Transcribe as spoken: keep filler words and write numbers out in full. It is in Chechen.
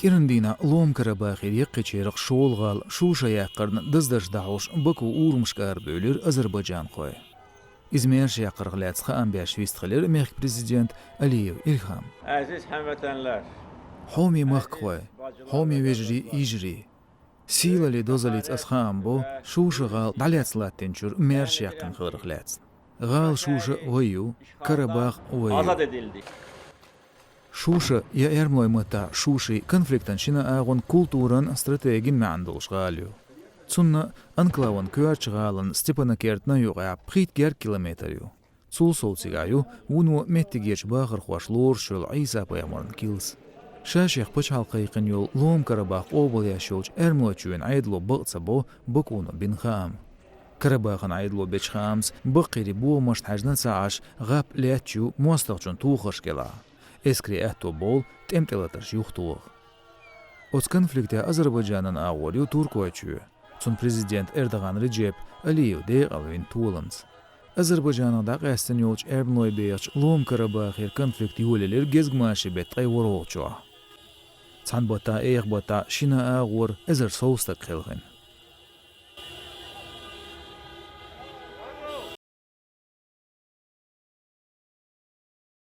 КӀиран дийнахь Лома Карабахера яккхийчарах шолгӀал Шуша яккхарна даздарш дӀахьош Баку урамашка арабевлира азербайджанхой. Иза маьрша яккхарх лаьцна хаам беш вистхилира мехкан президент Алиев Ильхам. Aziz həmvətənlər, Хьоме махкахой, хьоме вежарий, йижарий. Сийлаллий, дозаллица ас хаам бу, Шуша гӀала дӀалаьцна латтийначуьра маьрша яьккхина хиларх лаьцна. ГӀала Шуша вай ю, Карабах вай ю. Azad edildi. Шуша я эрмалой маттахь Шуши конфликтан шина агӀон культуран, стратегин маьӀна долуш гӀала ю. Цунна анклаван коьртачу гӀалина Степанакерта юкъахь пхийтта гергга километр ю. Цул сов цигахь ю вуно меттигерчу бахархоша лоруш йолу Ӏийса-пайхамаран килс. Ша-шех пачхьалкх кхайкхина йолу Лома Карабах къобалъеш йолчу эрмалойчоьнан Ӏедало бакъ ца бо Бакуно бина хаам. Карабахан Ӏедало бечу хаамца, баккхийрий бохамашна хьаьжна ца Ӏаш, гӀап лаьтташ ю мостагӀчун тухарш кӀелахь. Эскарийн аьтто бовлу тӀеман тӀелатарш юхатоха. Оцу конфликтехь Азербайджанан агӀор ю Туркойчоь. Цуьнан президент Эрдоган Реджеп Алиев декъалвина толамца. Азербайджанах дӀакъаьстина йолчу эрмалой бехачу Лома Карабахера конфликт йолаелира гезгмашин беттан ткъе ворхӀалгӀачохь. Цхьана баттахь, эха баттахь шина агӀор эзар сов стаг кхелхина.